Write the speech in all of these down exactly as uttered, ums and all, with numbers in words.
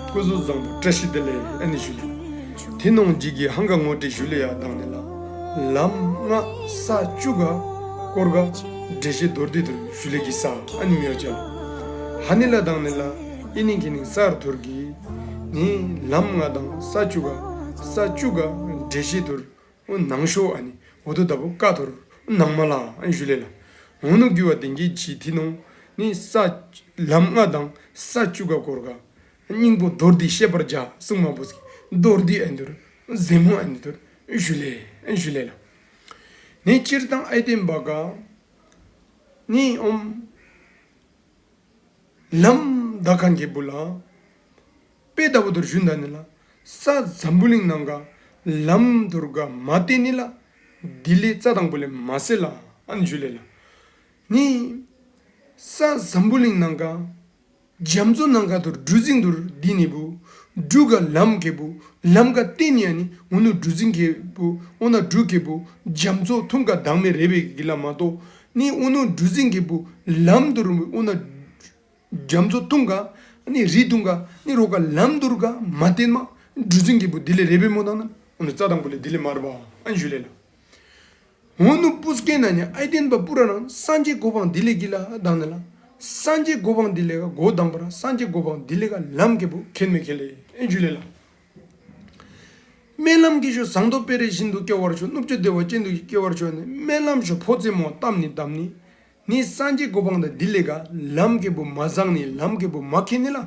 སྐུ་གཟུགས་བཟང་པོ། བཀྲ་ཤིས་བདེ་ལེགས། ཨ་ནི་ཞུ་ལེ། ཐི་ནོང་ཇི་གི་ཧང་ག་ངོ་སྤྲོད་ཞུ་ལེ་ཡ། དང་ནི་ལ་ལམ་ལྔ་ས་བཅུ་ག་སྐོར་ག་འགྲེལ་བཤད་མདོར་བསྡུས་ཐུར་ཞུ་ལེ་གི་ས་ཨ་ནི་མི་ཡོ་ཅ་ལ། ཧ་ནི་ལ་དང་ནི་ལ་ཨི་ནི་གི་ནི་སར་ཐུར་གི་ནི་ལམ་ལྔ་དང་ས་བཅུ་ག་ས་བཅུ་ག་འགྲེལ་བཤད་ཐུར་ཨོ་ནང་ཤོ་ཨ་ནི་འོ་དོ་ད་བུ་ཀ་ཐོར་ནང་མ་ལ་ཨན་ཞུ་ལེ་ལ། འོ་ནུ་གི་བ་དེང་གི་ཇི་ཐི་ནོང་ནི་ས་ལམ་ལྔ་དང་ས་བཅུ་ག་སྐོར་ག་སྙིང་པོ་མདོར་བསྡུས་བཤད་པར་བྱ་གསུང་མ་བུ་སི་མདོར་བསྡུས་ཨན་དུར་ཟེ་མོ་ཨན་དུར་ཞུ་ལེ་ཨན་ཞུ་ལེ་ལ། ནི་སྤྱིར་བཏང་ཨའི་ཏེན་བ་ག་ནི་ཨོམ་ལམ་དག་ཁན་གི་བུ་ལ། དཔེ་ད་བུ་ཐུར་ཞུན་ད་ནི་ལ། ས་འཛམ་བུ་གླིང་ནང་ག་ལམ་ཐུར་ག་མ་ཏེ་ནི་ལ། དི་ལེ་རྩ་དང་པོ་ལེ་མ་སེ་ལ་ཨན་ཞུ་ལེ་ལ། ནི་ས་འཛམ་བུ་གླིང་ནང་ག་རྒྱ་མཚོ་ནང་ག་ཐུར་གྲུ་གཟིངས་ཐུར་དི་ནི་བུ་གྲུ་ག་ལམ་གི་བུ་ལམ་ག་ཏེ་ནི་ཨ་ནི་འུ་ནུ་གྲུ་གཟིངས་གི་བུ་འོ་ན་གྲུ་གི་བུ་རྒྱ་མཚོ་ཐུང་ག་དང་མེ་རེ་བེ་གི་ལ་མ་ཏོ། ནི་འུ་ནུ་གྲུ་གཟིངས་གི་བུ་ལམ་ཐུར་འུ་ན་རྒྱ་མཚོ་ཐུང་ག་ནི་རི་ཐུང་ག་ནི་རོ་ག་ལམ་ཐུར་ག་མ་ཏེན་མ་གྲུ་གཟིངས་གི་བུ་དི་ལེ་རེ་བེ་མོ་དང་ན་འུ་ནུ་རྩ་དང་པོ་ལེ་དི་ལེ་མར་བ་ཨན་ཞུ་ལེ་ལ། འོ་ནུ་པུས་ཀེ་ན་ནི་ཨའི་ཏེན་བ་པུ་ར་ན་སངས་རྒྱས་གོ་འཕང་དི་ལེ་གི་ལ་དང་ནི་ལ། སངས་རྒྱས་གོ་འཕང་དི་ལེ་ག་གོ་དང་པ་ར་སངས་རྒྱས་གོ་འཕང་དི་ལེ་ག་ལམ་གི་བུ་ཁེན་མེ་ཁེ་ལེ་ཨན་ཞུ་ལེ་ལ། སྨོན་ལམ་གྱི་ཤོ་ཟངས་མདོག་དཔལ་རི་བཞིན་དུ་སྐྱེ་བར་ཤོག། གནུབས་ཆུ་བདེ་བ་ཅན་དུ་སྐྱེ་བར་ཤོག་ནི་སྨོན་ལམ་ཤོ་ཕོ་ཚེ་མོ་བཏབ་ནི་བཏབ་ནི། ནི་སངས་རྒྱས་གོ་འཕང་དང་དི་ལེ་ག་ལམ་གི་བུ་མ་ཟང་ནི་ལམ་གི་བུ་མ་ཁེན་ནི་ལ།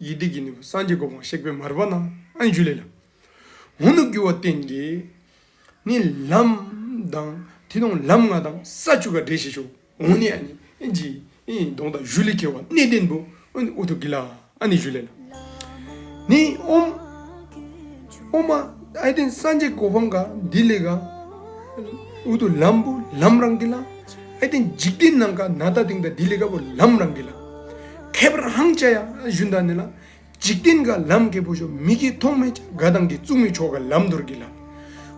ཡི་དི་གི་ནི་བུ་སངས་རྒྱས་གོ་འཕང་གཤེགས་པའི་མར་བ་ན་ཨན་ཞུ་ལེ་ལ། འོ་ནུ་གི་བ་ཏེན་གི་ནི་ལམ་དང་ཐི་ནོང་ལམ་ལྔ་དང་ས་བཅུ་ག་འགྲེལ་བཤད་ཤོ། འོ་ནི་ཨ་ནི་ཨིན་ཇི་ཨིན་དོང་དང་ཞུ་ལི་ཁེ་བ་གནད་དོན་བུ་ཨ་ནི་འུ་ཐུ་གི་ལ་ཨ་ནི་ཞུ་ལེ་ལ། ནི་ཨོམ་ཨོ་མ་ཨའི་ཏེན་སངས་རྒྱས་གོ་འཕང་ག་དི་ལེ་ག་འུ་ཐུ་ལམ་བུ་ལམ་རང་གི་ལ། ཨའི་ཏེན་འཇིག་རྟེན་ནང་ག་ན་ད་ཏིང་ད་དི་ལེ་ག་བུ་ལམ་རང་གི་ལ། ཁྱད་པར་ཧང་ཅ་ཡ་ཞུན་ད་ནི་ལ། འཇིག་རྟེན་ག་ལམ་གི་བུ་ཤོ་མིག་གི་ཐོང་མེ་ཅ་ག་དང་གི་ཙུག་མེ་ཆོ་ག་ལམ་ཐུར་གི་ལ།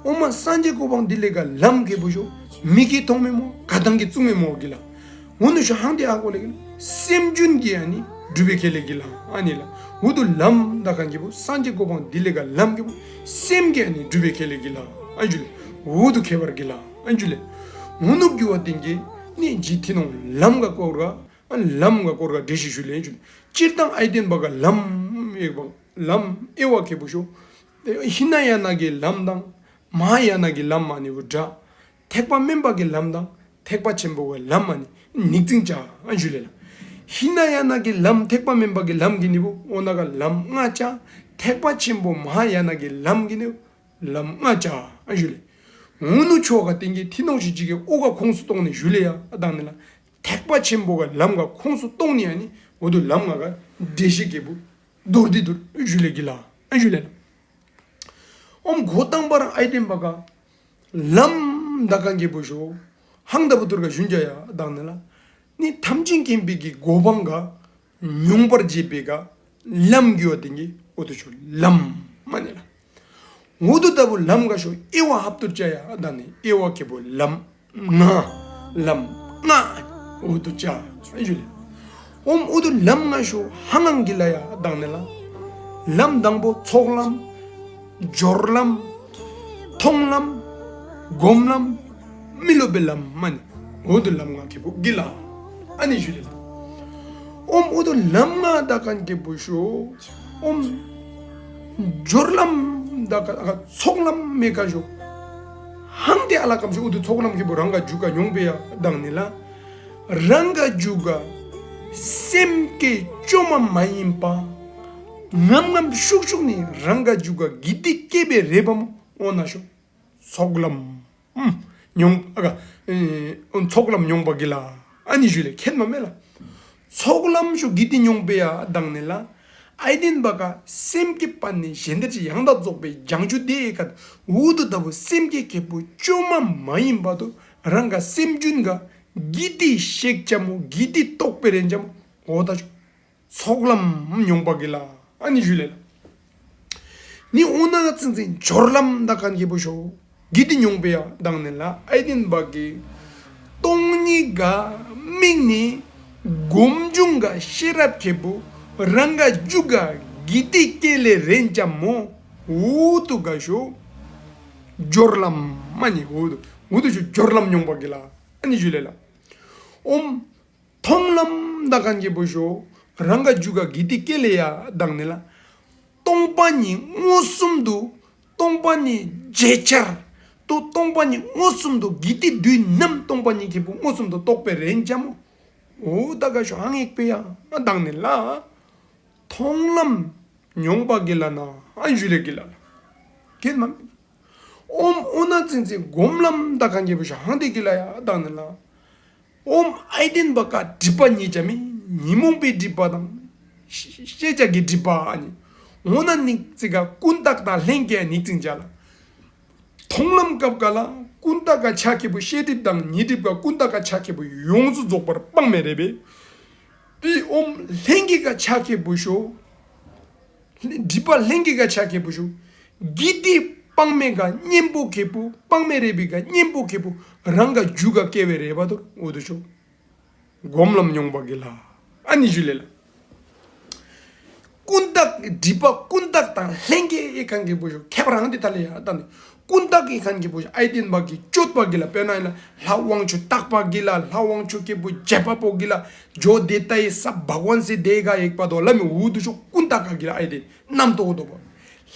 ཨོ་མ་སངས་རྒྱས་གོ་འཕང་དི་ལེ་ག་ལམ་གི་བུ་ཤོ་མིག་གི་ཐོང་མེ་མོ་ག་དང་གི་ཙུག་མེ་མོ་གི་ལ། འོ་ནུ་ཤོ་ཧང་ཏེ་ཨ་གོ་ལེ་གི་ལ་སེམས་རྒྱུན་གི་ཨ་ནི་སྒྲུབ་པེ་ཁེ་ལེ་གི་ལ་ཨ་ནི་ལ། འུ་ཐུ་ལམ་དག་ཁན་གི་བུ་སངས་རྒྱས་གོ་འཕང་དི་ལེ་ག་ལམ་གི་བུ་སེམས་གི་ཨ་ནི་སྒྲུབ་པེ་ཁེ་ལེ་གི་ལ་ཨན་ཞུ་ལེ། འུ་ཐུ་ཁྱད་པར་གི་ལ་ཨན་ཞུ་ལེ། འོ་ནུ་གི་བ་ཏེན་གི་ནི་ཇི་ཐི་ནོང་ལམ་ག་སྐོར་ག་ཨ་ལམ་ལྔ་སྐོར་ག་འགྲེལ་བཤད་ཞུ་ལེ་ཞུ། སྤྱིར་བཏང་ཨའི་ཏེན་བ་ག་ལམ་ཨེ་བ་ལམ་ཨེ་བ་ཁེ་བུ་ཤོ། ཧི་ན་ཡ་ན་གི་ལམ་དང་མ་ཧ་ཡ་ན་གི་ལམ་ཨ་ནི་བུ་འདྲ། ཐེག་པ་དམན་པ་གི་ལམ་དང་ཐེག་པ་ཆེན་པོ་གི་ལམ་ཨ་ནི་ཉིག་ཙིང་ཅ་ཨན་ཞུ་ལེ་ལ། ཧི་ན་ཡ་ན་གི་ལམ་ཐེག་པ་དམན་པ་གི་ལམ་གི་ནི་བུ་འོ་ན་ག་ལམ་ལྔ་ཅ། ཐེག་པ་ཆེན་པོ་མ་ཧ་ཡ་ན་གི་ལམ་གི་ནི་བུ་ལམ་ལྔ་ཅ་ཨན་ཞུ་ལེ། འོ་ནུ་ཆོ་ག་ཏེན་གི་ཐི་ནོང་ཤི་ཅིག་གི་ཨོ་ག་ཁོངས་སུ་གཏོགས་ནི་ཞུ་ལེ་ཡ་དང་ནི་ལ། ཐེག་པ་ཆེན་པོ་ག་ལམ་ག་ཁོངས་སུ་གཏོགས་ནི་ཨ་ནི་འོ་དུ་ལམ་ལྔ་ག་འགྲེལ་བཤད་གི་བུ་མདོར་བསྡུས་ཐུར་ཞུ་ལེ་གི་ལ་ཨན་ཞུ་ལེ་ལ། ཨོམ་གོ་དང་པ་ར་ཨའི་ཏེན་བ་ག་ལམ་དག་ཁན་གི་བུ་ཤོ་ཧང་ད་བུ་ཐུར་ག་ཞུན་ཅ་ཡ་དང་ནི་ལ། ནི་ཐམས་ཅད་མཁྱེན་པའི་གི་གོ་འཕང་ག་མྱོང་པར་བྱེད་པའི་ག་ལམ་གི་བ་ཏེན་གི་འོ་དུ་ཤོ་ལམ་མ་ནི་ལ། འོ་དུ་ད་བུ་ལམ་ག་ཤོ་ཨེ་བ་ཧབ་ཐུར་ཅ་ཡ་དང་ནི་ཨེ་བ་ཁེ་བུ་ལམ་ལྔ་ལམ་ལྔ་འོ་དུ་ཅ་ཨན་ཞུ་ལེ། ཨོམ་འོ་དུ་ལམ་ལྔ་ཤོ་ཧང་ཧང་གི་ལ་ཡ་དང་ནི་ལ། ལམ་དང་པོ་ཚོགས་ལམ་སྦྱོར་ལམ་མཐོང་ལམ་སྒོམ་ལམ་མི་སློབ་པའི་ལམ་མ་ནི་འོ་དུ་ལམ་ལྔ་ཁེ་བུ་གི་ལ་ཨ་ནི་ཞུ་ལེ་ལ། ཨོམ་འོ་དུ་ལམ་ལྔ་དག་ཁན་གི་བུ་ཤོ་ཨོམ་སྦྱོར་ལམ་དག་ཁན་ཚོགས་ལམ་མེ་ག་ཤོ་ཧང་ཏེ་ཨ་ལ་ཀམ་ཤོ་འོ་དུ་ཚོགས་ལམ་གི་བུ་རང་ག་རྒྱུད་ག་མྱོང་པེ་ཡ་དང་ནི་ལ། རང་ག་རྒྱུད་ག་སེམས་བསྐྱེད་བཅོས་མ་མ་ཡིན་པ་ངམ་ངམ་ཤུགས་ཤུགས་ནི་རང་ག་རྒྱུད་ག་གི་ཏི་སྐྱེ་བེ་རེ་བ་མོ་འོ་ན་ཤོ་ཚོགས་ལམ་ཨུམ་མྱོང་ཨ་ག་ཨེ་ཚོགས་ལམ་མྱོང་པ་གི་ལ་ཨ་ནི་ཞུ་ལེ་ཁེན་མ་མེ་ལ། ཚོགས་ལམ་ཤོ་གི་ཏི་མྱོང་པེ་ཡ་དང་ནི་ལ། ཨའི་ཏེན་བ་ག་སེམས་བསྐྱེད་པ་ནི་གཞན་དོན་ཆེ་ཡང་དག་རྫོགས་པའི་བྱང་ཆུབ་སྟེ་ཡེ་ཀ་འུ་དུ་ད་བུ་སེམས་བསྐྱེད་ཁེ་བུ་བཅོས་མ་མ་ཡིན་པ་དུ་རང་ག་སེམས་རྒྱུན་ག་གི་ཏི་ཤེག་ཅ་མོ་གི་ཏི་རྟོགས་པེ་རེན་ཅ་མོ་འོ་ད་ཤོ་ཚོགས་ལམ་མྱོང་པ་གི་ལ་ཨ་ནི་ཞུ་ལེ་ལ། ནི་འོ་ན་ག་ཙིང་ཙིང་སྦྱོར་ལམ་དག་ཁན་གི་བུ་ཤོ་གི་ཏི་མྱོང་པེ་ཡ་དང་ནི་ལ་ཨའི་ཏེན་བ་གི་སྟོང་ཉིད་ག་དམིགས་ནི་སྒོམ་བྱུང་ག་ཤེས་རབ་ཁེ་བུ་རང་ག་རྒྱུད་ག་ དགེ་སྡིག་སྐྱེ་ལས་རན་ཅ་མོ། འུ་དུ་ག་ཤོ། སྦྱོར་ལམ་མ་ནི་འུ་དུ། འུ་དུ་ཤོ་སྦྱོར་ལམ་མྱོང་བ་གི་ལ། ཨ་ནི་ཞུ་ལེ་ལ། ཨོམ། མཐོང་ལམ་དག་ཁན་གི་བུ་ཤོ། རང་ག་རྒྱུད་ག་དགེ་སྡིག་སྐྱེ་ལེ་ཡ་དག་ནི་ལ། སྟོང་པ་ཉིད་མངོན་སུམ་དུ། སྟོང་པ་ཉིད་རྗེས་ཆར་དུ། སྟོང་པ་ཉིད་མངོན་སུམ་དུ་དགེ་སྡིག་དུས་ནམ་སྟོང་པ་ཉིད་ཁེ་པུ་མངོན་སུམ་དུ་རྟོགས་པའི་རན་ཅ་མོ། འོ་ད་ག་ཤོ་ཧང་ཡེག་པེ་ཡ་དག་ནི་ལ། མཐོང་ལམ་མྱོང་བ་གི་ལ་ན་ཨན་ཞུ་ལེ་གི་ལ་ལ། ཁེན་མ་མེ། ཨོམ་ཨོ་ན་ཙིང་ཙིང་སྒོམ་ལམ་དག་ཁན་གི་བུ་ཤོ་ཧང་ཏེ་གི་ལ་ཡ་དག་ནི་ལ། ཨོམ་ཨའི་ཏེན་བ་ཀ་སྒྲིབ་པ་ཉིས་ཅ་མེ། ཉོན་མོངས་པའི་སྒྲིབ་པ་དང་ཤེས་བྱ་གི་སྒྲིབ་པ་ཨ་ནི། ཨོ་ན་ནིག་ཙིང་ག་ཀུན་བཏགས་དང་ལྷན་སྐྱེས་ནིག་ཙིང་ཅ་ལ། མཐོང་ལམ་སྐབས་ཀ་ལ་ཀུན་བཏགས་ག་ཆ་ཁེ་པུ་ཤེས་སྒྲིབ་དང་ཉོན་སྒྲིབ་ག་ཀུན་བཏགས་ག་ཆ་ཁེ་པུ་ཡོངས་སུ་རྫོགས་པར་སྤང་མེ་རེ་བེ། ཏེ་ཨོམ་ལྷན་སྐྱེས་ག་ཆ་ཁེ་པུ་ཤོ། སྒྲིབ་པ་ལྷན་སྐྱེས་ག་ཆ་ཁེ་པུ་ཤོ། དགེ་སྡིག་སྤང་མེ་ག་གཉེན་པོ་ཁེ་པུ་སྤང་མེ་རེ་བེ་ག་གཉེན་པོ་ཁེ་པུ་རང་ག་རྒྱུད་ག་སྐྱེ་བེ་རེ་བ་དོ་འུ་དུ་ཤོ། སྒོམ་ལམ་མྱོང་བ་གི་ལ། ཨ་ནི་ཞུ་ལེ་ལ། ཀུན་བཏགས་སྒྲིབ་པ་ཀུན་བཏགས་དང་ལྷན་སྐྱེས་ཡེག་ཁན་གི་བུ་ཤོ་ཁྱད་པར་ཧང་ཏེ་ཐ་ལེ་ཡ་དག་ནི། ཀུན་བཏགས་ཡེག་ཁན་གི་བུ་ཤོ་ཨའི་ཏེན་བ་གི་སྤྱོད་པ་གི་ལ་དཔེར་ན་ཡིན་ལ་ལྷ་དབང་ཕྱུག་སྟག་པ་གི་ལ་ལྷ་དབང་ཕྱུག་ཁེ་པུ་བྱེད་པ་པོ་གི་ལ་ཇོ་དེ་ཏ་ཡི་ས་བག་ཝན་སི་དེ་ག་ཡེག་པ་དོ་ལ་མི་འུ་དུ་ཤོ་ཀུན་བཏགས་ག་གི་ལ་ཨའི་ཏེན་ནམ་ཏོ་དོ་བ།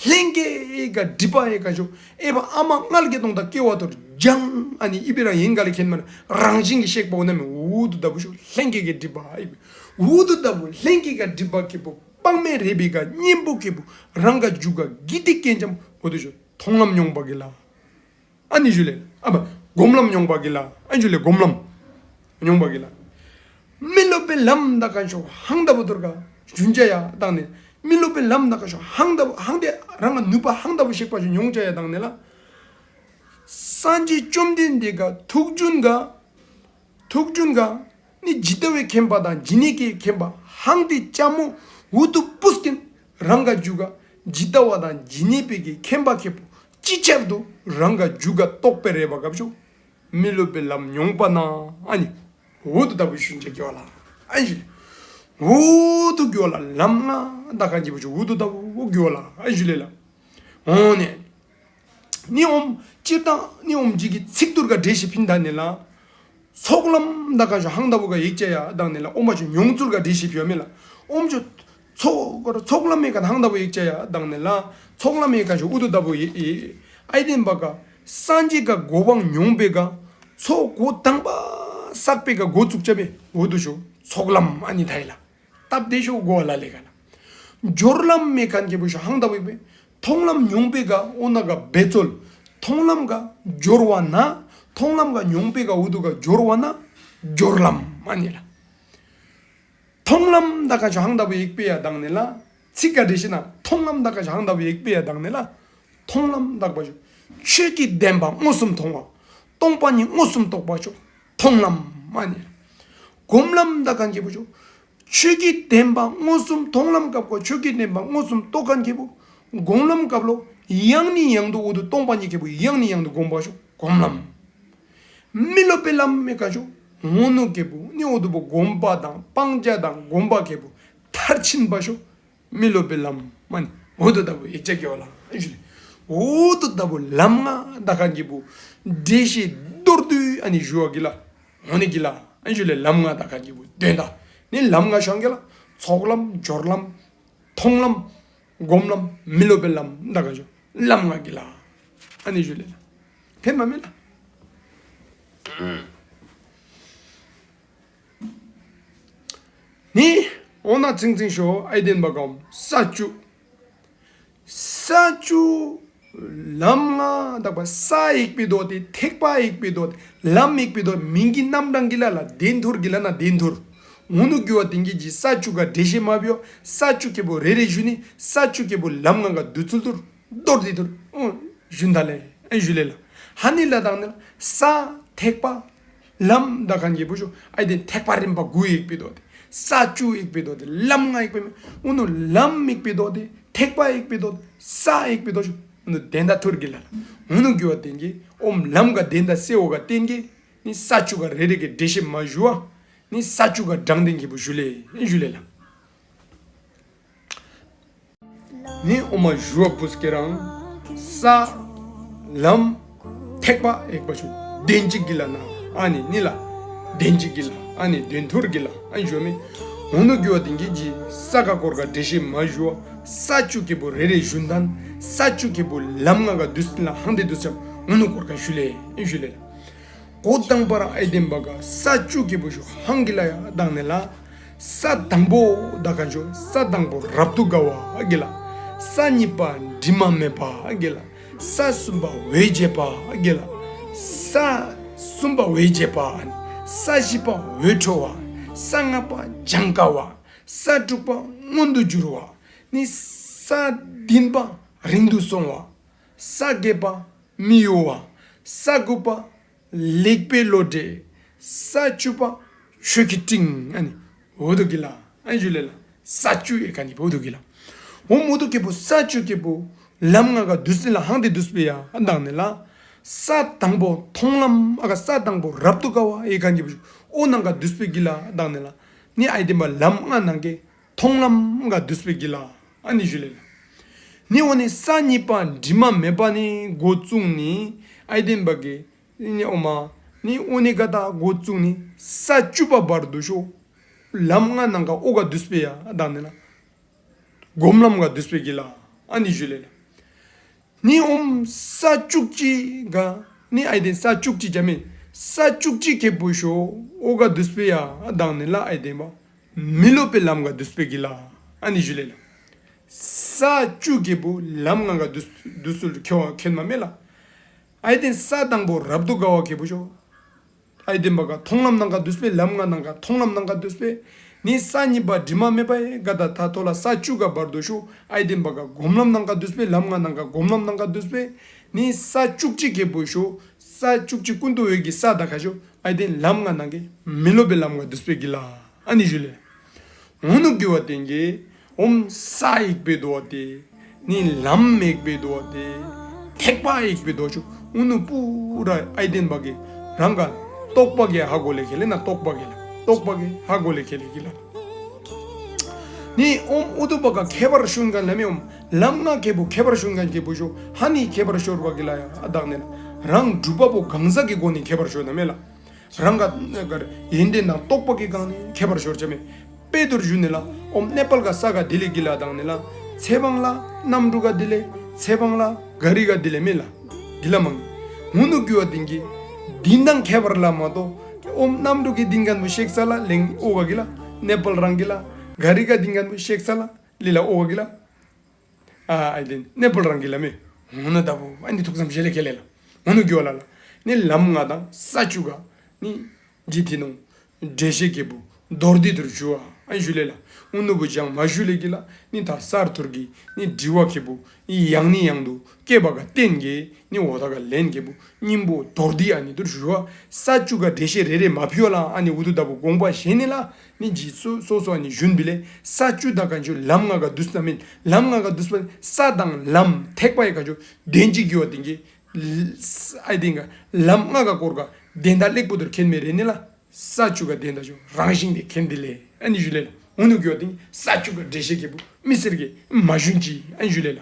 ལྷན་སྐྱེས་ག་སྒྲིབ་པ་ཡེག་ཁན་ཤོ་ཨའི་བ་ཨ་མ་མངལ་གྱི་སྟོང་དང་སྐྱེ་བ་དོར་སྦྱང་ཨ་ནི་ཨི་བི་རང་ཡིན་ག་ལེ་ཁེན་མ་ན་རང་བཞིན་གྱི་གཤེགས་པ་འོ་ན་མི་འུ་དུ་ད་བུ་ཤོ་ལྷན་སྐྱེས་ག་སྒྲིབ་པ་ཨའི་བ་འུ་དུ་ད་བུ་ལྷན་སྐྱེས་ག་སྒྲིབ་པ་ཁེ་པུ་སྤང་མེ་རེ་བེ་ག་གཉེན་པོ་ཁེ་པུ་རང་ག་རྒྱུད་ག་དགེ་སྡིག་སྐྱེ་ཅ་མོ་འུ་དུ་ཤོ་མཐོང་ལམ་མྱོང་བ་གི་ལ། ཨ་ནི་ཞུ་ལེ། ཨ་བ་སྒོམ་ལམ་མྱོང་བ་གི་ལ། ཨ་ནི་ཞུ་ལེ་སྒོམ་ལམ་མྱོང་བ་གི་ལ། མི་སློབ་པའི་ལམ་དག་ཁན་ཤོ་ཧང་ད་བུ་དོར་ག་ཞུན་ཅ་ཡ་དག་ནི། མི་སློབ་པའི་ལམ་དག་ཁན་ཤོ་ཧང་ད་བུ་ཧང་ཏེ་རང་ག་ནུས་པ་ཧང་ད་བུ་ཤེག་པ་ཤོ་མྱོང་ཅ་ཡ་དག་ནི་ལ། སངས་རྒྱས་བཅོམ་ལྡན་འདས་ག་ཐུགས་རྒྱུན་ག་ཐུགས་རྒྱུན་ག་ནི་ཇི་ལྟ་བའི་མཁྱེན་པ་དང་ཇི་སྙེད་ཀྱི་མཁྱེན་པ་ཧང་ཏེ་ཅ་མོ་འུ་དུ་པུས་ཀིན་རང་ག་རྒྱུད་ག་ཇི་ལྟ་བ་དང་ཇི་སྙེད་པའི་གི་མཁྱེན་པ་ཁེ་པུ་ཅིག་ཅར་དུ་རང་ག་རྒྱུད་ག་རྟོགས་པའི་རེ་བ་ག་བུ་ཤོ་མི་སློབ་པའི་ལམ་མྱོང་བ་ན་ཨ་ནི་འུ་དུ་ད་བུ་ཞུན་ཅ་གི་བ་ལ་ཨ་ནི་ཞུ་ལེ། འུ་དུ་གི་བ་ལ་ལམ་ལྔ་དག་ཁན་གི་བུ་ཤོ་འུ་དུ་ད་བུ་གི་བ་ལ་ཨ་ནི་ཞུ་ལེ་ལ། འོ་ནི། ནི་ཨོམ་སྤྱིར་བཏང་ནི་ཨོམ་ཇི་གི་ཚིག་ཐུར་ག་འགྲེལ་བཤད་ཕིན་ད་ནི་ལ། ཚོགས་ལམ་དག་ཁན་ཤོ་ཧང་ད་བུ་ག་ཡེག་ཅ་ཡ་དག་ནི་ལ། ཨོམ་བ་ཤོ་མྱོང་ཚུལ་ག་འགྲེལ་བཤད་ཕི་བ་མེ་ལ། ཨོམ་ཤོ་ཚོགས་ཚོགས་ལམ་ཡེག་ཁན་ཧང་ད་བུ་ཡེག་ཅ་ཡ་དག་ནི་ལ། ཚོགས་ལམ་ཡེག་ཁན་ཤོ་འུ་དུ་ད་བུ་ཡེག་ཡེག་ཨའི་ཏེན་བ་ག་སངས་རྒྱས་ག་གོ་འཕང་མྱོང་པེ་ག་ཚོགས་འགོ་དང་པ་བསགས་པེ་ག་འགོ་བཙུགས་ཅ་མེ་འུ་དུ་ཤོ་ཚོགས་ལམ་ཨ་ནི་ཐ་ཡི་ལ། སྟབས་བདེ་ཤོ་གོ་ལ་ལེ་ག་ལ། སྦྱོར་ལམ་མེ་ཁན་གི་བུ་ཤོ་ཧང་ད་བུ་ཡེག་པེ། མཐོང་ལམ་མྱོང་པེ་ག་ཨོ་ན་ག་འབད་རྩོལ། མཐོང་ལམ་ག་སྦྱོར་བ་ན། མཐོང་ལམ་ག་མྱོང་པེ་ག་འུ་དུ་ག་སྦྱོར་བ་ན། སྦྱོར་ལམ་ཨ་ནི་ལ། མཐོང་ལམ་དག་ཁན་ཤོ་ཧང་ད་བུ་ཡེག་པེ་ཡ་དག་ནི་ལ། ཚིག་ག་འགྲེལ་བཤད་ན་མཐོང་ལམ་དག་ཁན་ཤོ་ཧང་ད་བུ་ཡེག་པེ་ཡ་དག་ནི་ལ། མཐོང་ལམ་དག་པ་ཤོ། ཆོས་ཀྱི་བདེན་པ་མངོན་སུམ་མཐོང་བ། སྟོང་པ་ཉིད་མངོན་སུམ་རྟོགས་པ་ཤོ། མཐོང་ལམ་མ་ནི། སྒོམ་ལམ་དག་ཁན་གི་བུ་ཤོ། ཆོས་ཀྱི་བདེན་པ་མངོན་སུམ་མཐོང་ལམ་སྐབས་ཀོ་ཆོས་ཀྱི་བདེན་པ་མངོན་སུམ་རྟོགས་ཁན་གི་བུ། སྒོམ་ལམ་སྐབས་ལོ། ཡང་ནས་ཡང་དུ་འུ་དུ་སྟོང་པ་ཉིད་གི་བུ་ཡང་ནས་ཡང་དུ་སྒོམ་པ་ཤོ། སྒོམ་ལམ། མི་སློབ་པའི་ལམ་མེ་ཁན་ཤོ། འུ་ནུ་གི་བུ་ནི་འུ་དུ་བུ་སྒོམ་པ་དང་སྤང་བྱ་དང་སྒོམ་པ་གི་བུ་མཐར་ཕྱིན་པ་ཤོ། མི་སློབ་པའི་ལམ་མ་ནི་འུ་དུ་ད་བུ་ཡེག་ཅ་གི་བ་ལ་ཨ་ནི་ཞུ་ལེ། འུ་དུ་ད་བུ་ལམ་ལྔ་དག་ཁན་གི་བུ་འགྲེལ་བཤད་མདོར་བསྡུས་ཨ་ནི་ཞུ་བ་གི་ལ། འོ་ནི་གི་ལ་ཨ་ནི་ཞུ་ལེ། ལམ་ལྔ་དག་ཁན་གི་བུ་དོན་དག་ནི་ལམ་ལྔ་ཤོ་ཧང་གི་ལ། ཚོགས་ལམ་སྦྱོར་ལམ་མཐོང་ལམ་སྒོམ་ལམ་མི་སློབ་པའི་ལམ་དག་ཁན་ཤོ་ལམ་ལྔ་གི་ལ་ཨ་ནི་ཞུ་ལེ་ལ། ཕན་མ་མེ་ལ། ནི་འོ་ན་ཚིང་ཚིང་ཤོ་ཨའི་ཏེན་བ་གམ་ས་བཅུ། ས་བཅུ་ལམ་ལྔ་དག་པ་ས་ཡེག་པེ་དོ་ཏེ་ཐེག་པ་ཡེག་པེ་དོ་ཏེ་ལམ་ཡེག་པེ་དོ་མིང་གི་རྣམ་གྲངས་གི་ལ་ལ་དོན་ཐུར་གི་ལ་ན་དོན་ཐུར། འུ་ནུ་གི་བ་དེན་གི་ཇི་ས་བཅུ་ག་འགྲེལ་བཤད་མ་བི་ཡོ། ས་བཅུ་གི་བུ་རེ་རེ་ཞུ་ནི་ས་བཅུ་གི་བུ་ལམ་ལྔ་ག་བསྡུ་ཚུལ་ཐུར། མདོར་བསྡུས་ཐུར། ཨོ། ཞུན་ད་ལེ། ཨན་ཞུ་ལེ་ལ། ཧ་ནི་ལ་དག་ནི་ལ། ས་ཐེག་པ། ལམ་དག་ཁན་གི་བུ་ཤོ། ཨའི་ཏེན་ཐེག་པ་རིམ་པ་གུ་ཡེག་པེ་དོ་ཏེ། ས་བཅུ་ཡེག་པེ་དོ་ཏེ། ལམ་ལྔ་ཡེག་པེ་མེ། ཨུ་ནུ་ལམ་ཡེག་པེ་དོ་ཏེ། ཐེག་པ་ཡེག་པེ་དོ་ཏེ། ས་ཡེག་པེ་དོ་ཤོ། ཨུ་ནུ་དོན་དག་ཐུར་གི་ལ་ལ། ཨུ་ནུ་གི་བ་དེན་གི་ཨོམ་ལམ་ག་དོན་དག་སེ་བ་ག་བརྟེན་གི་ནི་ས་བཅུ་ག་རེ་རེ་གི་འགྲེལ་བཤད་མ་ཞུ་བ། ནི་ས་བཅུ་ག་དྲང་དོན་གི་བུ་ཞུ་ལེ། ཨན་ཞུ་ལེ་ལ། ནི་ཨོ་མ་ཞུ་བ་པུས་ཀེ་རང་ས་ལམ་ཐེག་པ་ཡེག་པ་ཤོ་དོན་ཅིག་གི་ལ་ན་ཨ་ནི་ནི་ལ་དོན་ཅིག་གི་ལ་ཨ་ནི་དོན་ཐུར་གི་ལ་ཨ་ནི་ཞུ་མི། ཨོ་ནུ་གི་བ་དིན་གི་ཇི་ས་ག་སྐོར་ག་འགྲེལ་བཤད་མ་ཞུ་བ་ས་བཅུ་ཁེ་པོ་རེ་རེ་ཞུན་ཐན་ས་བཅུ་ཁེ་པོ་ལམ་ལྔ་ག་དུས་ལ་ཧང་དེ་དུས་ཅམ་ཨོ་ནུ་སྐོར་ག་ཞུ་ལེ་ཨིན་ཞུ་ལེ་ལ། གོ་དང་པ་ར་ཨའི་དེན་བ་ག་ས་བཅུ་ཁེ་པོ་ཤོ་ཧང་གི་ལ་ཡ་དག་ནི་ལ། ས་དང་པོ་དག་ཁན་ཤོ་ས་དང་པོ་རབ་ཏུ་དགའ་བ་གི་ལ། ས་གཉིས་པ་དྲི་མ་མེད་པ་གི་ལ། ས་གསུམ་པ་འོད་བྱེད་པ་གི་ལ། ས་གསུམ་པ་འོད་བྱེད་པ། ས་བཞི་པ་འོད་འཕྲོ་བ། ས་ལྔ་པ་སྦྱང་དཀའ་བ། ས་དྲུག་པ་མངོན་དུ་གྱུར་བ། ནི་ས་བདུན་པ་རིང་དུ་སོང་བ། ས་བརྒྱད་པ་མི་གཡོ་བ། ས་དགུ་པ་ལེགས་པའི་བློ་འདྲེ། ས་བཅུ་པ་ཆོས་ཀྱི་སྤྲིན། ཨ་ནི་འོ་དུ་གི་ལ་ཨན་ཞུ་ལེ་ལ། ས་བཅུ་ཡེ་ཁ་ནི་འོ་དུ་གི་ལ། འོ་མོ་དུ་ཁེ་པོ་ས་བཅུ་ཁེ་པོ་ལམ་ལྔ་ག་དུས་ལ་ཧང་དེ་དུས་པེ་ཡ་དག་ནི་ལ། ས་དང་པོ་མཐོང་ལམ་ཨ་ག་ས་དང་པོ་རབ་ཏུ་དགའ་བ་ཡེ་ཁ་ནི་འོ་ནང་ག་དུས་པེ་གི་ལ་དག་ནི་ལ། ནི་ཨའི་དེན་བ་ལམ་ལྔ་ནང་གི་མཐོང་ལམ་ག་དུས་པེ་གི་ལ་ཨ་ནི་ཞུ་ལེ་ལ། ནི་འོ་ནི་ས་གཉིས་པ་དྲི་མ་མེད་པ་ནི་འགོ་བཙུགས་ནི་ཨའི་དེན་བ་གི་ནི་ཨོ་མ་ནི་འོ་ནི་ག་ད་འགོ་བཙུགས་ནི་ས་བཅུ་པ་བར་དུ་ཤོ་ལམ་ལྔ་ནང་ག་འོ་ག་དུས་པེ་ཡ་དག་ནི་ལ་སྒོམ་ལམ་ག་དུས་པེ་གི་ལ་ཨ་ནི་ཞུ་ལེ་ལ། ནི་ཨོམ་ས་བཅུ་གཅིག་ག་ནི་ཨའི་དེན་ས་བཅུ་གཅིག་ཇ་མེ་ས་བཅུ་གཅིག་ཁེ་པོ་ཤོ་འོ་ག་དུས་པེ་ཡ་དག་ནི་ལ་ཨའི་དེན་བ་མི་སློབ་པའི་ལམ་ག་དུས་པེ་གི་ལ་ཨ་ནི་ཞུ་ལེ་ལ། ས་བཅུ་ཁེ་པོ་ལམ་ལྔ་ག་དུས་དུས་སུ་ཁེ་བ་ཁེན་མ་མེ་ལ། ཨའི་དེན་ས་དང་པོ་རབ་ཏུ་དགའ་བ་ཁེ་པོ་ཤོ་ཨའི་དེན་བ་ག་མཐོང་ལམ་ནང་ག་དུས་པེ་ལམ་ལྔ་ནང་ག་མཐོང་ལམ་ནང་ག་དུས་པེ། ནི་ས་གཉིས་པ་དྲི་མ་མེད་པ་ཡེ་ག་ད་ད་ཐོ་ལ་ས་བཅུ་ག་བར་དུ་ཤོ་ཨའི་དེན་བ་ག་སྒོམ་ལམ་ནང་ག་དུས་པེ་ལམ་ལྔ་ནང་ག་སྒོམ་ལམ་ནང་ག་དུས་པེ། ནི་ས་བཅུ་གཅིག་ཁེ་པོ་ཤོ་ས་བཅུ་གཅིག་ཀུན་ཏུ་འོད་ཀྱི་ས་དག་ཁ་ཤོ་ཨའི་དེན་ལམ་ལྔ་ནང་གི་མི་སློབ་པའི་ལམ་ག་དུས་པེ་གི་ལ་ཨ་ནི་ཞུ་ལེ། འོ་ནུ་གི་བ་དེན་གི་ཨོམ་ས་ཡེག་པེ་དོ་བ་དེ་ནི་ལམ་ཡེག་པེ་དོ་བ་དེ་ཐེག་པ་ཡེག་པེ་དོ་ཤོ་འོ་ནུ་པུ་ར་ཨའི་དེན་བ་གི་རང་ག་རྟོག་པ་གི་ཧ་གོ་ལེ་ཁེ་ལེ་ན་རྟོག་པ་གི་ལ་རྟོག་པ་གི་ཧ་གོ་ལེ་ཁེ་ལེ་གི་ལ། ནི་ཨོམ་འོ་དུ་བ་ག་ཁྱད་པར་ཤོན་ག་ལ་མེ་ཨོམ་ལམ་ལྔ་ཁེ་པོ་ཁྱད་པར་ཤོན་ག་ཁེ་པོ་ཤོ་ཧ་ནི་ཁྱད་པར་ཤོར་བ་གི་ལ་ཡ་དག་ནི་ལ་རང་སྒྲུབ་པ་པོ་གང་ཟག་གི་སྒོ་ནི་ཁྱད་པར་ཤོ་ན་མེ་ལ། རང་ག་ཡོན་ཏན་དང་རྟོགས་པ་གི་སྒང་ནི་ཁྱད་པར་ཤོར་ཆ་མེ། དཔེ་དུར་ཞུ་ནི་ལ་ཨོམ་ནེ་པཱལ་ག་ས་ག་དི་ལེ་གི་ལ་དག་ནི་ལ་ཚེ་བང་ལ་གནམ་གྲུ་ག་དི་ལེ་ཚེ་བང་ལ་ག་རི་ག་དི་ལེ་མེ་ལ་གི་ལ་མང་། འུ་ནུ་གི་བ་དིན་གི་དིན་དང་ཁྱད་པར་ལ་མ་གཏོགས་ཨོམ་གནམ་གྲུ་གི་དིན་གན་བུ་ཤེག་ས་ལ་ལེང་ཨོ་ག་གི་ལ་ནེ་པཱལ་རང་གི་ལ་ག་རི་ག་དིན་གན་བུ་ཤེག་ས་ལ་ལི་ལ་ཨོ་ག་གི་ལ། ཨ་ཨའི་དེན་ནེ་པཱལ་རང་གི་ལ་མེ། འོ་ན་ད་བུ་ཨ་ནི་ཐུགས་བསམ་བཞེས་ལེ་ཁེ་ལེ་ལ། འོ་ནུ་གི་བ་ལ་ལ། ནི་ལམ་ལྔ་དང་ས་བཅུ་ག་ནི་ཇི་ཐི་ནོང་འགྲེལ་བཤད་ཁེ་པོ་མདོར་བསྡུས་དུར་ཞུ་བ་ཨན་ཞུ་ལེ་ལ། འུ་ནུ་བུ་ཅང་མ་ཞུ་ལེ་གི་ལ། ནི་ད་སར་ཐུར་གི་ནི་དྲི་བ་ཁེ་པོ་ནི་ཡང་ནི་ཡང་དུ་སྐྱེ་བ་ག་བརྟེན་གི་ནི་འོ་ད་ག་ལན་ཁེ་པོ་སྙིང་པོ་མདོར་བསྡུས་ཨ་ནི་དུར་ཞུ་བ། ས་བཅུ་ག་འགྲེལ་བཤད་རེ་རེ་མ་ཕི་བ་ལ་ཨ་ནི་འུ་དུ་ད་བུ་དགོངས་པ་བཞེས་ནི་ལ། ནི་ཇི་སོ་སོ་སོ་ཨ་ནི་ཞུན་བི་ལེ། ས་བཅུ་དག་ཁན་ཆུ་ལམ་ལྔ་ག་དུས་ན་མེན། ལམ་ལྔ་ག་དུས་པ་ནི་ས་དང་ལམ་ཐེག་པ་ཡི་ཁན་ཆུ་དོན་ཅིག་གི་བ་དིན་གི། ཨའི་དིན་ག་ལམ་ལྔ་ག་སྐོར་ག་དོན་དག་ལེགས་པོ་དུར་ཁེན་མེ་རེ་ནི་ལ། ས་བཅུ་ག་དོན་དག་ཆུ་རང་བཞིན་དེ་ཁེན་དི་ལེ་ཨ་ནི་ཞུ་ལེ་ལ། འུ་ནུ་གི་བ་དིན་གི་ས་བཅུ་ག་འགྲེལ་བཤད་ཁེ་པོ་མི་སེར་གི་མ་ཞུན་ཅི་ཨ་ནི་ཞུ་ལེ་ལ།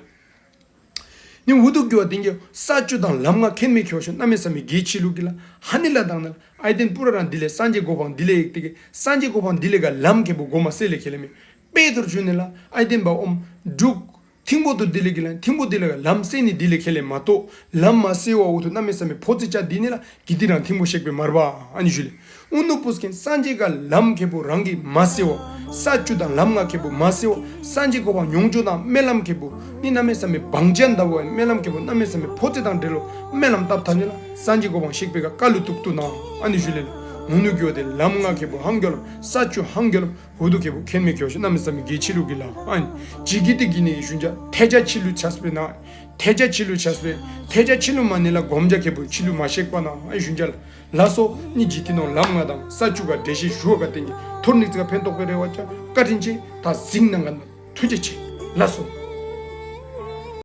ནི་འུ་དུ་གི་བ་དིན་གི་ས་བཅུ་དང་ལམ་ལྔ་ཁེན་མེ་ཁེ་བ་ཤོ་གནམ་མེད་ས་མེད་གི་ཆི་ལུ་གི་ལ། ཧ་ནི་ལ་དང་ན་ལ་ཨའི་དིན་པུ་ར་རང་དི་ལེ་སངས་རྒྱས་གོ་འཕང་དི་ལེ་ཡིག་དི་གི་སངས་རྒྱས་གོ་འཕང་དི་ལེ་ག་ལམ་ཁེ་པོ་གོ་མ་སེ་ལེ་ཁེ་ལེ་མེ། དཔེ་དུར་ཞུ་ནི་ལ་ཨའི་དིན་བ་ཨོམ་འབྲུག་ཐིང་པོ་དུར་དི་ལེ་གི་ལ་ཐིང་པོ་དི་ལེ་ག་ལམ་སེ་ནི་དི་ལེ་ཁེ་ལེ་མ་གཏོགས་ལམ་མ་སེ་བ་འུ་དུ་གནམ་མེད་ས་མེད་ཕོ་ཚི་ཅ་དི་ནི་ལ། གི་དི་རང་ཐིང་པོ་ཤེག་པེ་མར་བ་ཨ་ནི་ཞུ་ལེ། འུ་ནུ་པུས་ཁེན་སངས་རྒྱས་ག་ལམ་ཁེ་པོ་རང་གི་མ་སེ་བ། ས་བཅུ་དང་ལམ་ལྔ་ཁེ་པོ་མ་སེ་བ། སངས་རྒྱས་གོ་འཕང་མྱོང་ཆོག་དང་སྨོན་ལམ་ཁེ་པོ་ནི་གནམ་མེད་ས་མེད་བང་ཅན་ད་བ་སྨོན་ལམ་ཁེ་པོ་གནམ་མེད་ས་མེད་ཕོ་ཚི་དང་འབྲེལ་ལོ་སྨོན་ལམ་བཏབ་ཐ་ནི་ལ། སངས་རྒྱས་གོ་འཕང་ཤེག་པེ་ག་ཀ་ལུ་ཏུག་ཏུ་ན་ཨ་ནི་ཞུ་ལེ་ལ། འུ་ནུ་གི་བ་དེ་ལམ་ལྔ་ཁེ་པོ་ཧང་གྱོ་ལམ་ས་བཅུ་ཧང་གྱོ་ལམ། འུ་དུ་ཁེ་པོ་ཁེན་མེ་ཁེ་བ་ཤོ་གནམ་མེད་ས་མེད་གི་ཆི་ལུ་གི་ལ། ཨ་ནི་ཇི་གི་དི་གི་ནི་ཞུན་ཅ་ཐེ་ཅ་ཆི་ལུ་ཆས་པེ་ན། ཐེ་ཅ་ཆི་ལུ་ཆས་པེ། ཐེ་ཅ་ཆི་ལུ་མ་ནི་ལ་གོམ་ཅ་ཁེ་པོ་ཆི་ལུ་མ་ཤེག་པ་ན་ཨ་ནི་ཞུན་ཅ་ལ། ལ་སོ་ནི་ཇི་ཐི་ནོང་ལམ་ལྔ་དང་ས་བཅུ་ག་འགྲེལ་བཤད་ཞུ་བ་ག་དིན་གི་ཐོར་ནི་ཙི་ག་ཕན་ཐོགས་པེ་རེ་བ་ཅ་བཀའ་དྲིན་ཆེ། ད་གཟིགས་གནང་ག་ན་ཐུགས་རྗེ་ཆེ། ལ་སོ།